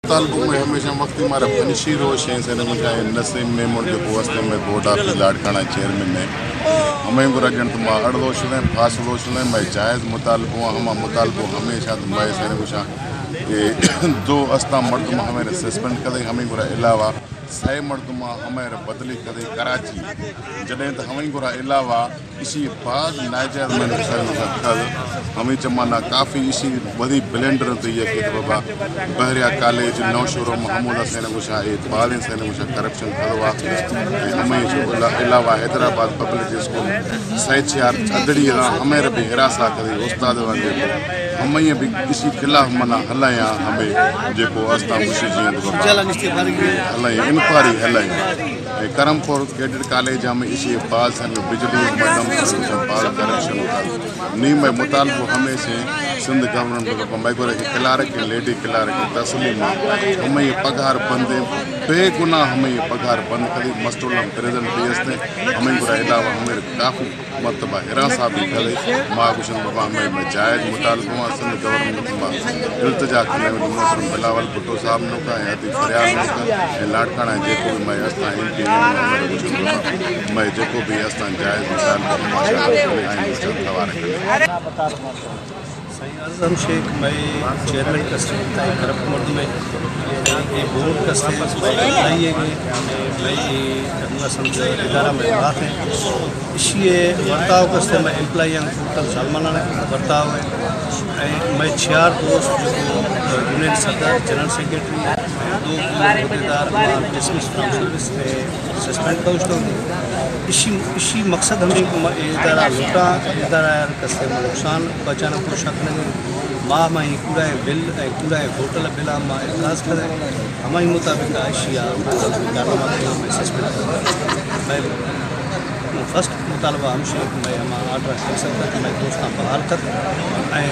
مطالبو مئے ہمیشہ وقتی مارا پنشی روش ہیں، سینے گوشاں اے نسیم میمون جیکو ہستیں مئے بورڈ آف لاڑکانہ چیئرمین ہیں، ہمیں گورا جنت ما اڑ دوشلیں، پاس دوشلیں، مئے جائز مطالبو، ہما مطالبو ہمیشہ مئے سینے گوشاں اے دو استاں مردم ہمیں سسپینڈ کدے، ہمیں گورا علاوہ سئے مردماں ہمے را بدلی کدے کراچی، جڈیں تو ہمیں گورا علاوہ اشی باز ناجائز مینوفیکچرنگ کھل، ہمیں چمانا کافی اشی ودی بلینڈر تو یہ کہ بابا بحریہ کالج نو شورو محمود حسین گوشا اے بازیں سین گوشا کرپشن کھلوا، ہمیں جو علا-، علاوہ حیدرآباد پبلک اسکول سئے چار ادڑی را ہمیں را بھی ہراساں کدے استاد وانگے ہمیں بھی اسی خلاف منا ہلایاں، ہمیں جیکو استاں گوشی جیاں تو بابا ہلایاں، انکوائری ہلایاں۔ اے کرم پور کیڈٹ کالج ہم اسی باز ہم بجلی مدم باز کرپشن کا۔ نی مئے مطالبو ہمیشہ سندھ گورنمنٹ کو مئے گورا کہ کلارک، لیڈی کلارک تسلی ما ہمیں پگار بندے، بے گناہ ہمیں پگار بند کری، مسٹولم پریزنٹ بھی ہستے، ہمیں گورا علاوہ ہمیں کافی مرتبہ ہراساں بھی کھلے، ما گوشن بابا ہمیں مئے جائز مطالبو آں، سندھ گورنمنٹ ما التجا کنے، محترم بلاول بھٹو صاحب نوکا، یا دی فریال نوکا، اے لاڑکانہ جیکو بھی مئے استاں ایم پی اے، ما گوشن بابا مئے جیکو بھی استاں جائز مطالبو ما آئیں گوشن توار کنے۔ سائیں، عرض ہمشے کہ مئے چیئرمین ٹرسٹی تاں کرپٹ مردمے، اے بورڈ کستے مئے امپلائی ئے، مئے ہمگا سمجھ ادارہ مئے بات ہیں۔ اشی ء ورتاؤ کستے مئے امپلائی آں ٹوٹل ظالمانہ ورتاؤ ہے۔ اے مئے چیار دوست جو یونین صدر، جنرل سیکرٹری، دو عہدیدار ما ڈسمس فرام سروس ء سسپینڈ کتگ۔ اشی، اشی مقصد ہمیں کہ ما اے ادارہ لوٹاں، ادارہ کسے ما نقصان پہنچانا کوشش کنگے۔ ما، ما اے کوڑا اے بل، اے کوڑا اے ہوٹل بل ما اعتراض کرے۔ ہمائی مطابق اشی آ کارنامہ کنا میں سسپینڈ کرتا۔ میں فرسٹ مطالبہ ہمشی کہ میں ہما آرڈر کینسل کت، میں دوستاں بحال کت۔ اے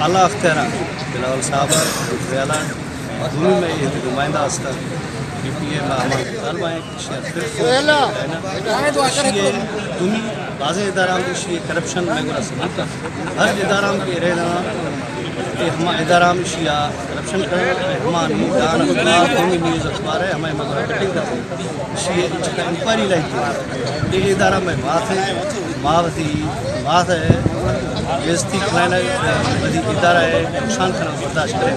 اعلیٰ اختیاراں بلاول صاحب، خیالان دومی میں یہ نمائندہ ہستا، پی پی اے ما ہما مطالبہ ہیں۔ دومی بازیں ادارہ ہم ایشی کرپشن میں گورا ثبوت ہے۔ ہر ادارہ ہم کہ رہنا، کہ ہما ادارہ ہم ایشی کرپشن کرنا، ہما نمودان اخبار، دومی نیوز اخبار ہے، ہمیں مگر کٹنگ کرتے ہیں۔ ایشی چکا انکوائری لائی تھی۔ یہ ادارہ میں بات ہے، ما وتی بات ہے، بےعزتی کھلائنا، وتی ادارہ ہے، نقصان کرنا برداشت کرے۔